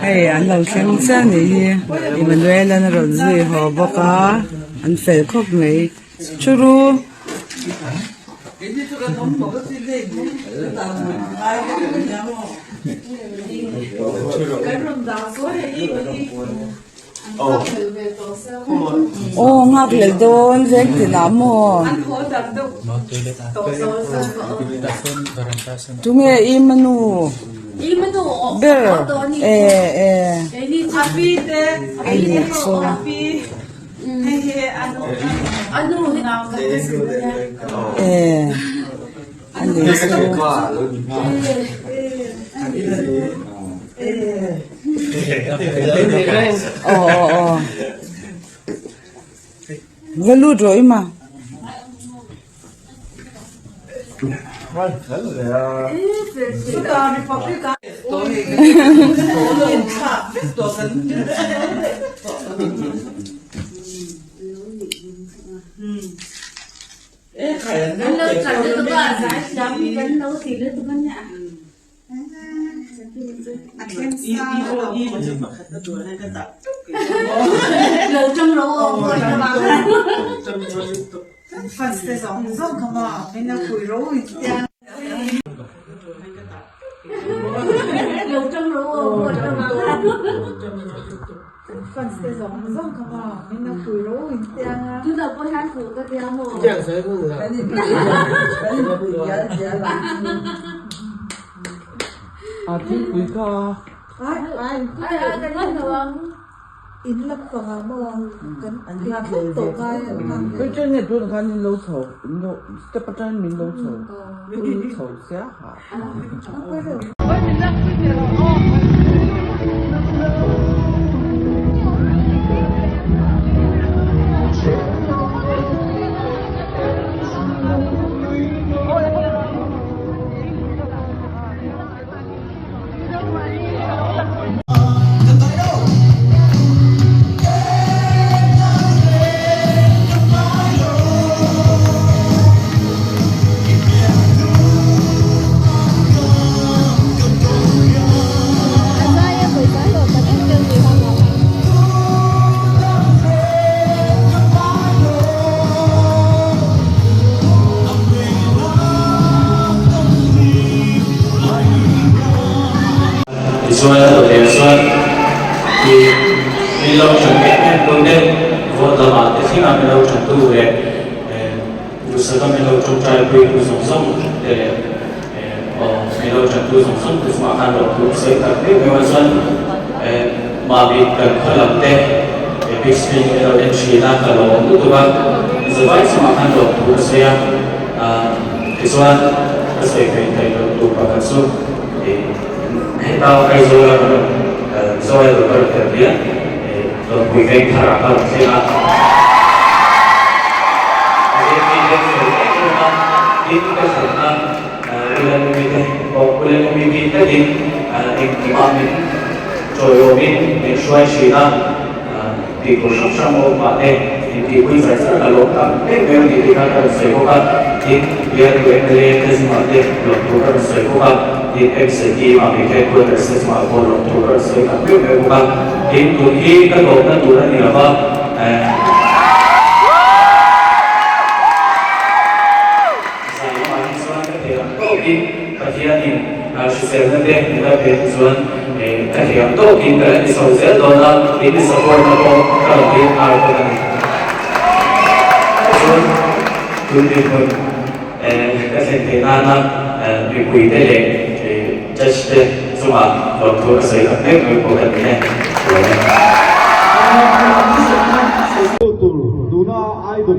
Hei an lo thleng chiah a nih hi Emmanuel an a rawn zui haw bawk a an fel khawp mai churu. Aw nghak leh dawn veng tinah maw tunge i manu ber e e ani chu e ani chu. Aw aw aw va lut rawh i ma. Tichuan a dawt chuan i min lo ṭan em em tu te vote lamah te thlengah min lo ṭan tu leh duhsaka min lo ṭawngṭai pui tu zawng zawng te leh min lo ṭan tu zawng zawng te chungah khan lawmthu ka sawi tak viau viau a chuan mahni kan khaw lam te big screen min lo en ṭhin a ka lawm lutuk a zavai chungah khan lawmthu ka sawi a tichuan ka sawi theih theih loh tur pakhat chu. Heta Aizawl a rawn Mizo Idol ka rawn tel hian Lawmpui veng tharah ka rawn thleng a. A veng mi te fel em em a, tin ka thlenna Ulanumi te pawh Ulanumi bik takin engkimah min chawiawmin min hruai thin a, tih tur hrang hrang awm mah te intihpui zar zar ka lawm tak em em a ni tih kha ka rawn sawi bawk a, tin bialtu mla te zungah te lawmthu ka rawn sawi bawk a, tin MZP Mami Headquarters te chungah pawh lawmthu ka rawn sawi tak meuh meuh bawk a, tin tun hi ka lawmna tur a ni lo va, zai lamah hi chuan ka thei ang tawkin Pathianin hriselna te min la pe chuan ka thei ang tawkin ka la ni chho zel dawn a, min support na pawh ka rawn dil nghal bawk a ni. Chuan tun dinhmun ka thlen theih nana mipui te leh judge te chungah lawmthu ka sawi tak mek mai bawk a ni e. Tuna idol